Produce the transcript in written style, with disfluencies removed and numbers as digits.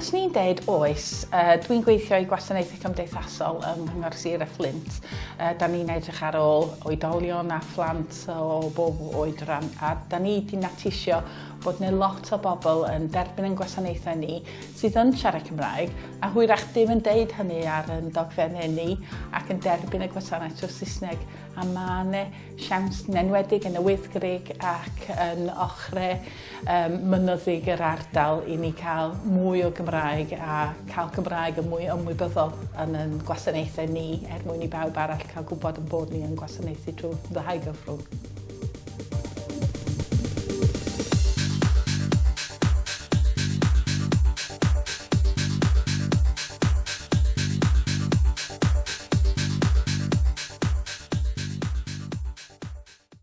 Swn i'n deud oes. Uh, dwi'n gweithio i gwasanaethau cymdeithasol yng Nghyngor Sir y Fflint. Uh, da ni'n edrych ar ôl oedolion a phlant o bob oedran a da ni wedi natisio bod yna lot o bobl yn derbyn yn gwasanaethau ni sydd yn siarad Cymraeg a hwyrach dim yn deud hynny ar yn dogfennau ni ac yn derbyn y gwasanaeth trwy Saesneg a mae yna siawns yn enwedig yn y Wyddgrug ac yn ochre um, mynyddig yr ardal i ni cael mwy o Gymraeg a cael Cymraeg yn mwy ymwybyddol yn yn gwasanaethau ni er mwyn i bawb arall cael gwybod yn bod ni yn gwasanaethu trwy ddau gyfrwng.